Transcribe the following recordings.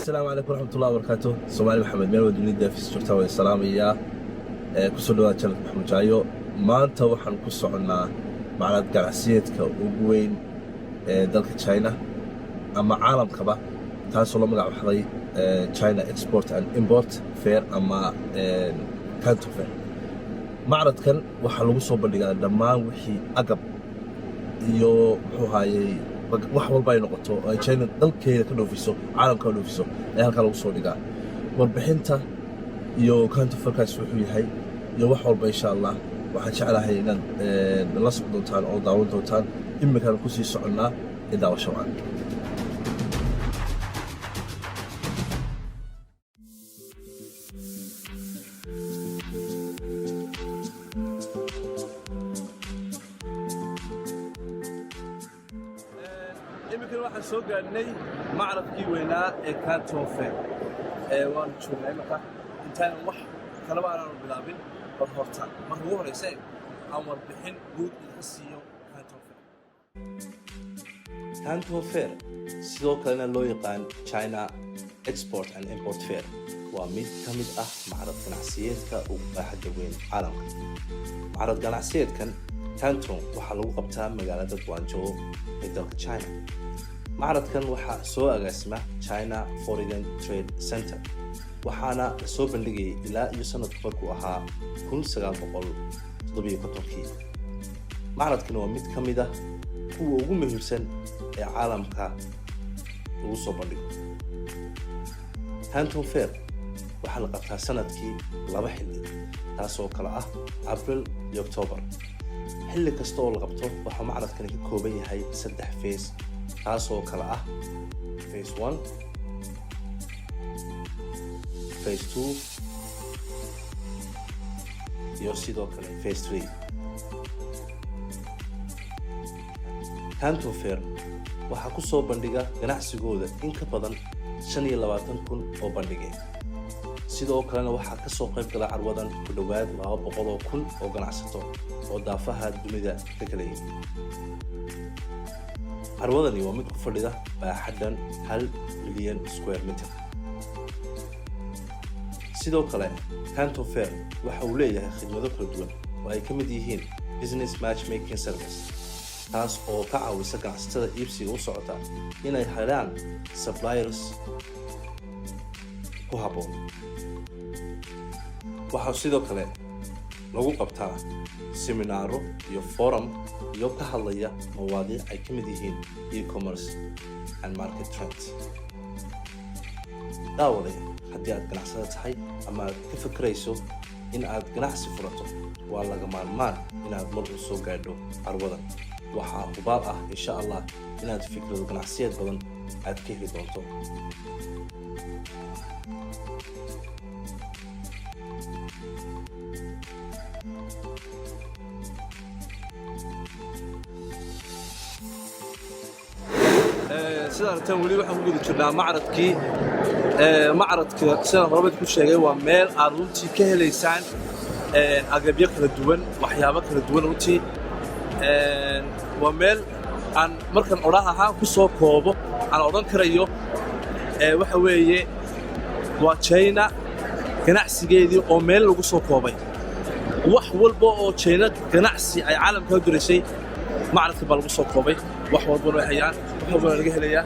Asalaamu calaykum waraxmatullahi wabarakaatu. Soomaali Maxamed meel dunida daafis joogtaa waan salaamayaa. Kusoo dhawaada channelka Maxamed Jaayo. Maanta waxaan ku soconnaa macrad ganacsiyeedka ugu weyn ee dalka China ama caalamkaba, taasoo la magac baxday China Export and Import Fair ama Canton Fair. Macradkan waxaa lagu soo bandhigaa dhammaan wixii agab iyo muxuu ahaayey, wax walba ay noqoto oo ay China dalkeeda ka dhoofiso, caalamka ka dhoofiso, ayaa halkaa lagu soo dhigaa. Warbixinta iyo Canton Fairkaas wuxuu yahay iyo wax walba, insha Allah, waxaan jeclahay inaad la socon doontaan oo daawan doontaan. Iminkaan kusii soconnaa ee daawasho wacan. Iminkan waxaan soo gaadhnay macradkii weynaa ee Canton Fair ee waanu joognaa iminka. Intaanan wax kalaba aanaanu bilaabin, bal horta marka ugu horeysa aan warbixin guud idinka siiyo Canton Fair. Canton Fair, sidoo kalena loo yaqaan China Export and Import Fair, waa mid ka mid ah macrad ganacsiyeedka ugu baaxadda weyn caalamka. Macrad ganacsiyeedkan Canton waxaa lagu qabtaa magaalada Guangzhou ee dalka China. Macradkan waxaa soo agaasima China Foreign Trade Center, waxaana la soo bandhigayay ilaa iyo sanadku markuu ahaa 1957-kii. Macradkan waa mid ka mid ah kuwa ugu muhiimsan ee caalamka lagu soo bandhigo. Canton Fair waxaa la qabtaa sanadkii laba xilli, taasoo kale ah Abril iyo October. Xilli kasta oo la qabto waxaa macradkani ka kooban yahay saddex phase, taasoo kale ah phase one, phase two iyo sidoo kale phase three. Canton Fair waxaa ku soo bandhiga ganacsigooda in ka badan 25,000 oo bandhige. Sidoo kalena waxaa ka soo qayb gala carwadan ku dhowaad 200,000 oo ganacsato oo daafaha dunida ka kala yimid. Carwadani waa mid ku fadhida baaxaddan 1 milyan square meter. Sidoo kale Canton Fair waxa uu leeyahay khidmado kala duwan oo ay ka mid yihiin business matchmaking service, taas oo ka caawisa ganacsatada iibsiga u socota inay helaan suppliers ku habboon. Waxaa sidoo kale lagu qabtaa seminaaro iyo forum iyo ka hadlaya mawaadiic ay ka mid yihiin e-commerce and market trends. Daawaday, haddii aad ganacsada tahay ama aad ka fikirayso in aad ganacsi furato, waa laga maarmaan inaad mar u soo gaadho carwadan. Waxaa hubaal ah, insha Allah, inaad fikrado ganacsiyeed badan aad ka heli doonto. Sida aragtaan, weli waxaan ku guda jirnaa macradkii. Macradka, sidaan horeba ku sheegay, waa meel aad runtii ka helaysaan agabyo kala duwan, waxyaabo kala duwan. Runtii waa meel aan markan odhaah ahaan ku soo koobo aan odhan karayo waxa weeye waa China ganacsigeedii oo meel lagu soo koobay. Wax walba oo China ganacsi ay caalamka ka diraysay macradka baa lagu soo koobay. Wax walbana way hayaan, wax walbana laga helayaa,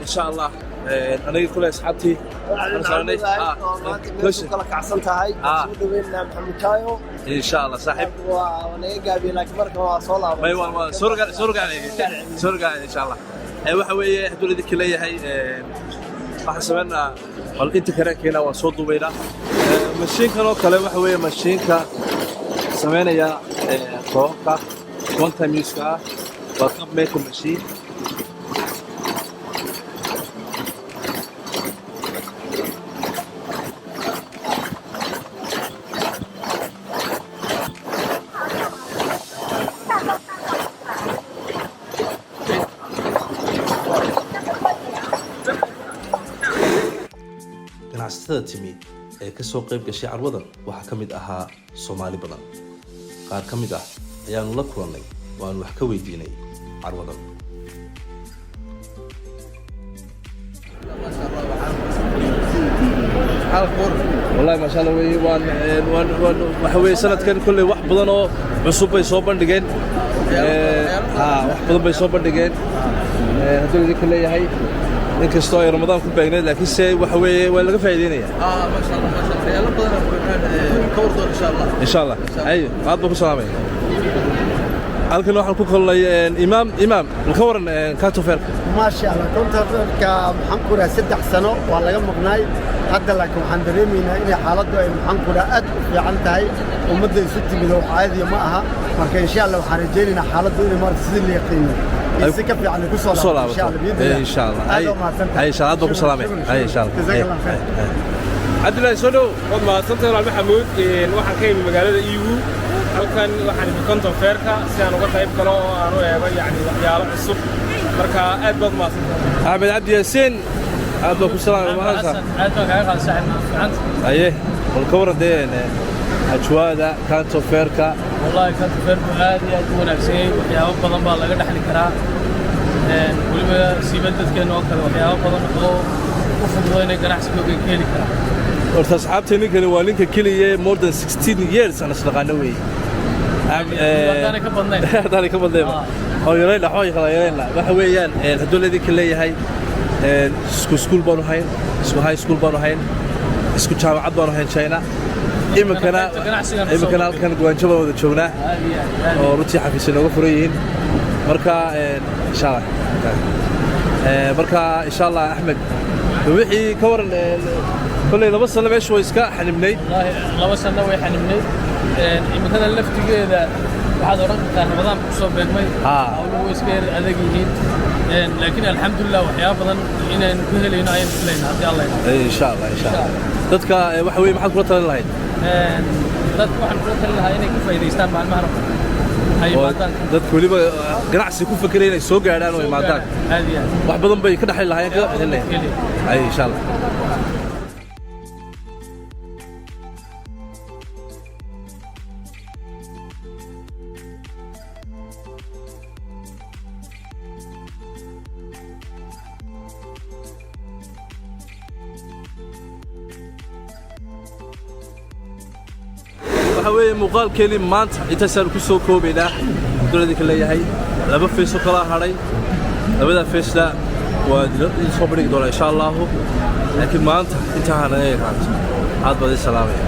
insha Allah. Aniga kule asxaabtii aan saarnay. Meeshu kala kacsan tahay. Soo dhaweynaa Maxamed Jaayo. Insha Allah, saaxiib. Waa naga gaabiyey, laakiin marka waa soo laaban. May waan waan soo rogaan, insha Allah. Waxa weeye, hadduu idinka leeyahay, waxaan sameynaa bal inta kareenkeena waan soo duubaynaa. Mashiinkan oo kale waxa weeye mashiinka sameynaya koobabka one time use-ka ah, waa cup maker machine. Ganacsatada timi ee ka soo qayb gashay carwadan waxaa ka mid ahaa Soomaali badan. Qaar ka mid ah ayaanu la kulannay oo aan wax ka weydiinay carwadan. Wallahi, maasha Allah weeye. Waan waxa weeye, sanadkan kolley wax badan oo cusub bay soo bandhigeen. Ha, wax badan bay soo bandhigeen. Hadduu idinka leeyahay, inkastoo ay Ramadaan ku beegneed, laakiin se waxa weeye waa laga faa'iideynaya. Ah, maasha Allah, maasha Allah, waxyaalo badan aan ka war doon, insha Allah. Insha Allah. Ay, aad baan ku salaamaya. Halkan waxaan ku kulnay imaam. Imaam, ka waran Canton Fair-ka? Maasha Allah, Canton Fair-ka maxaan ku rahaa, 3 sano waa laga maqnaay hadda, laakiin waxaan dareemaynaa inay xaaladdu ay, maxaan ku rahaa, aad u fiican tahay. Ummadda isu timid oo caadiya ma aha. Marka insha Allah waxaan rajaynaynaa xaaladdu inay maarata sidii la yaqiino iyo si ka fiican ay ku soo soo laabato, insha Allah, biidnillah. Insha Allah. Aad waa mahadsantahay. Ay, insha Allah, aad baan ku salaamay. Ay, insha Allah. Jazaak Allah khayr. Cabdullaahi, soo dhow. Waad mahadsantahay, walaal Maxamuud. Waxaan ka imi magaalada Iigu. Halkan waxaan imi Canton Fair-ka si aan uga qayb galo oo aan u eego yacni waxyaalo cusub. Marka aad baad mahadsantahay. Axmed Cabdi Yaasiin, aad baan ku salaamay, mahadsan. Aad baan kaaga qaad, saaxiib, fiicanta. Aye, bal ka waran dee ajwaada Canton Fair-ka? Wallahi, Canton Fair-ku aad iyo aad u wanaagsan yahay. Waxyaabo badan baa laga dhexli karaa. Weliba siiba dadkeena oo kale waxyaabo badan oo u fududaynaya ganacsigooga ka heli karaa. Horta asxaabtay, ninkani waa ninka keliya more than 16 years aan isnaqaano weeye. Haddaanay ka badnayn. Haddaanay ka badnayn oo yarayna, waxba kala yarayna. Waxa weeyaan, hadduu laydinka leeyahay, isku school baanu hayn, isku high school baanu hayn, isku jaamacad baanu hayn China. Iminkana Ganacsigan ku soo iminkana halkan Guangzhou baan wada joognaa Aad iyo aad, aad. oo runtii xafiisya nooga furan yihiin. Marka insha Allah, marka insha Allah, Axmed, wixii ka waran kolley 2 sano meeshu way iska xanibnayd. Wallaahi, 2 sano way xanibnayd. Iminkada laftigeeda waxaad odhan kartaa Ramadaan ku soo beegmay. Hawluhu way iska yar adag yihiin, laakiin alxamdulilah, waxyaabo badan inaynu ku helayno ayaynu filayna haddii Alla yidhaahdo. Insha Allah, insha Allah. Dadka waxa weeye, maxaad kula talin lahayd? Dadka waxaan kula talin lahaa inay ka faa'iidaystaan maalmahan oo kale ay Oo yimaadaan. Dadka weliba ganacsi ku fekeraya inay soo gaadhaan oo imaadaan. Aad iyo aad. Wax badan bay ka dhexli lahaayeen, ka heli lahaayeen. Heli. Ay, insha Allah. Waxa weeye, muuqaalkeennii maanta intaasaan ku soo koobaynaa. Abduladinka leeyahay, laba face oo kala hadhay, labada face-na waa idin soo bandhigi doonaa, insha Allahu. Laakiin maanta intaa naga ekaato. Aad baad ii salaamaya.